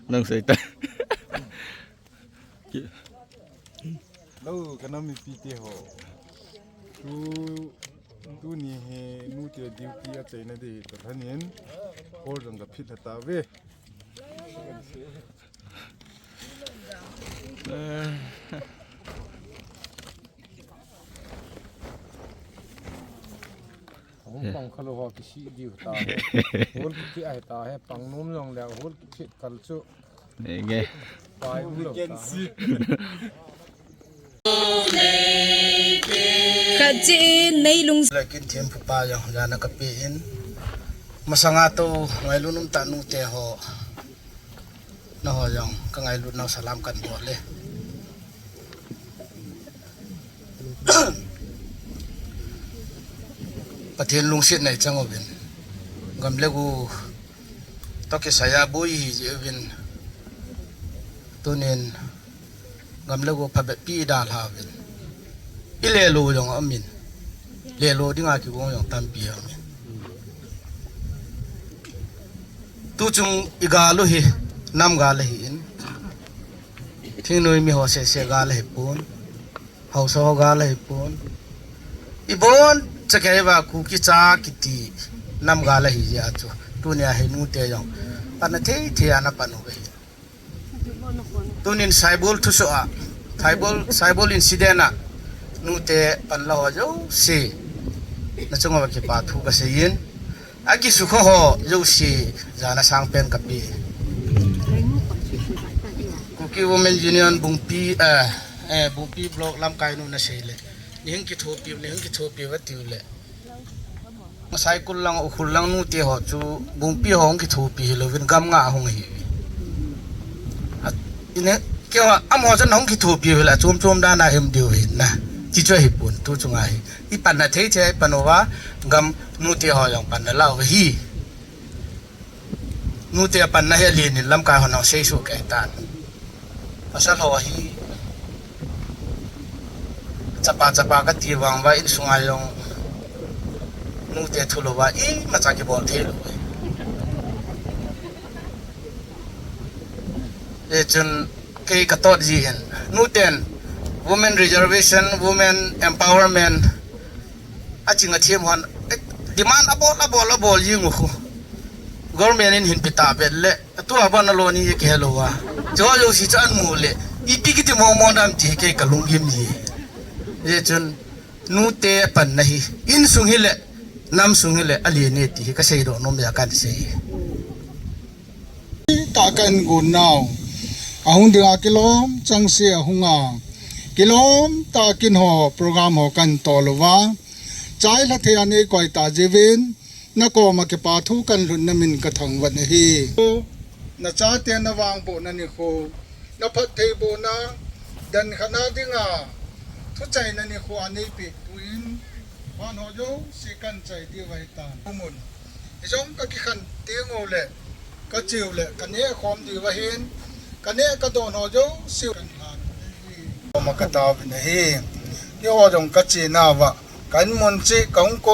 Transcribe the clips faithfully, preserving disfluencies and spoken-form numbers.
Nang sei ta. Lo, ka nam mipi te ho. Tu, tuni hi nute duty achaina ding toh lhonin, hall jong ka phit lha tauve. Hung pang khalou ho kisih diu ta he. Hall kikhit ahi ta he, pang nom jong le hall kikhit kal chu. Nge. Pai um lou ta. Khat chi in nei lung. Lakin thempu pa jong jana ka pe in. Masanga toh ngailut um tah nute ho. Naho jong ka ngailut nau salam kan bol e. Pathen lungsetna i chang uvin. Gam le go toh kisai a boi hi jeh uvin. Tunin gam le go phabep pi dalha uvin. I lelo jong aumin. Lelo dinga kigong jong tampi aumin. Tuchung i gal u hi, nam gal ahin. Thingnoi mi ho sese gal ahipon. Haosa ho gal ahipon. Ibon chakei va Kuki cha kiti nam gal ahi jeh a chu. Tunia hi nute jong. Pan athei thei a na pan uve. Tunin Saibol thusoh a. Saibol, Saibol incident a. Nute pan la ho jouse. Na chunga va kipa thu ka seiyin. Akisukha ho jouse jana sangpen ka pe. Kuki Women Union Bungpi, eh, eh, Bungpi Block lamkai nu na sei le. Ni hung kithopi, ni hung kithopi va tiu le. Saikul lang, Ukhrul lang nute ho chu Bungpi ho hung kithopi hilouvin gam nga hung hi. Ine, keiho amaho chun hung kithopi hile chom chom dan a him diu hi na. Ti chu ahipon tu chunga hi. I panna thei thei pan uva gam nute ho jong panna la uva hi. Nute panna hi alen in lamkai hon hung seisoh kei tan. Pasal ho hi chapa chapa kati vang va insunga jong nute thu louva imacha kibol thei lou. Hichun kei ka tot ji hin nuten women reservation, women empowerment, aching athem hon, eh, demand abol, abol, abol jing u khu. Government in hin pe ta vet le, atua ban alo ni je kihe lou a. Chu jouse chu amu le, ipi kiti mo mo nam ti kei ka lunggim ji. Hichun, nute panna hi, insung hile, namsung hile, alen e ti hi ka seidoh nom a kan sei. Tah kan gon nau. Ahung dinga kilom chang se ahunga. Kilom tah kin ho program ho kan tol uva. Chai lha thei a nei koi ta jiuvin. Na koma kipa thu kan lhun na min ka thangvah ahi. Na chate na vangbohna nikho. Na phattheibohna. Dan khatna dinga. Thuchaina nikho a nei peh puin. Van ho jouse kan chai diu ahitan. Umun. Ijong ka kikhen teng u le, ka cheu le, ka neh khom diu ahin, ka neh ka don ho jouse kan lhan u ahi. Koma ka taovin ahi, keiho jong ka chenauva, kan mun cheh, ka hung ko.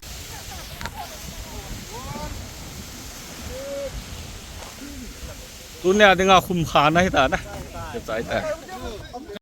Tunia dinga khum kha na hita na. Ka chai ta.